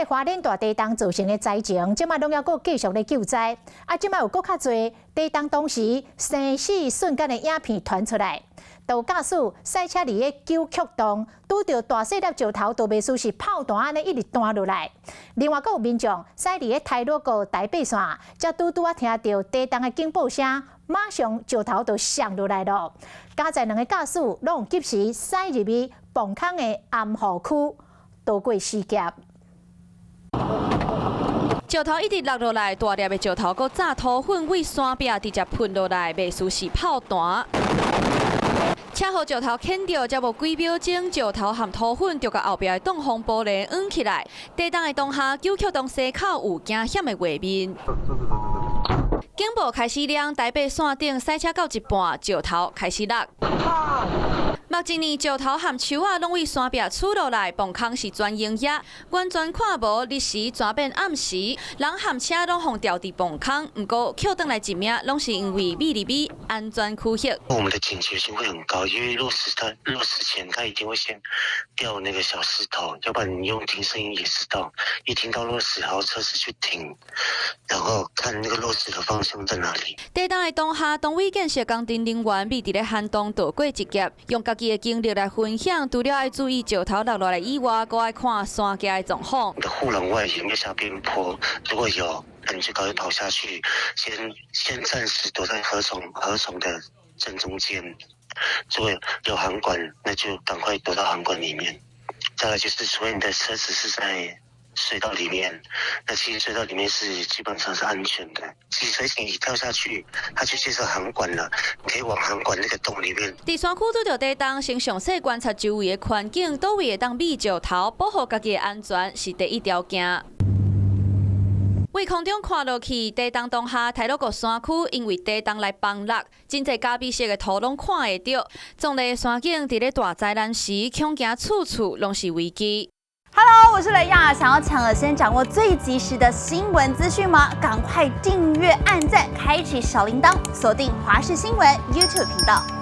這個花蓮大地動造成的災情，這擺攏猶閣繼續咧救災。啊，這擺有閣較濟地動當時生死瞬間的影片傳出來。就駕駛賽車佇咧九曲洞，拄著大細粒石頭，都袂輸是炮彈按呢一直彈落來。另外，閣有民眾駛佇咧太魯閣台八線，才拄拄仔聽著地動的警報聲，馬上石頭就摔落來囉。佳哉兩個駕駛攏及時駛入去磅空的掩護區，躲過死劫。石頭一直落落來，大粒的石頭閣炸土粉對山壁直接噴落來，袂輸是炮彈。車予石頭牽著，才無幾秒鐘，石頭和土粉就共後壁的擋風玻璃掩起來。地動的當下，九曲洞西口有驚險的畫面。警報開始響，台八線頂賽車到一半，石頭開始落。目前呢，石頭和樹仔攏對山壁杵落來，磅空是全營業，完全看無日時轉變暗時，人和車攏予吊佇磅空。毋過抾轉來一命，攏是因為避佇彼安全區域。我們的警覺性會很高，因為落石它落石前，它一定會先掉那個小石頭，要不然你用聽聲音也知道。一聽到落石，然後車子去停，然後看那個落石的方向在哪裡。地動的當下，單位建設工程人員避佇咧涵洞躲過一劫，用家己的經歷來分享，除了愛注意石頭落落來以外，閣愛看山腳的狀況。你的護欄外有沒有下邊坡？如果有，那你就趕快跑下去，先暫時躲在河床的正中間。如果有涵管，那就趕快躲到涵管裡面。再來就是，除非你的車子是在隧道裡面，那其實隧道裡面是基本上是安全的。其實水井一跳下去，它就接受涵管了，你可以往涵管那個洞裡面。佇山區拄著地動，先詳細觀察周圍的環境，佗位會當避石頭，保護家己的安全是第一條件。對空中看落去，地動當下，太魯閣山區因為地動來崩落，真濟咖啡色的土攏看會著。壯麗的山景佇咧大災難時，恐驚處處攏是危機。 Hello，我是雷亞，想要搶先掌握最及時的新聞資訊嗎？趕快訂閱、按讚、開啟小鈴鐺，鎖定華視新聞 YouTube 頻道。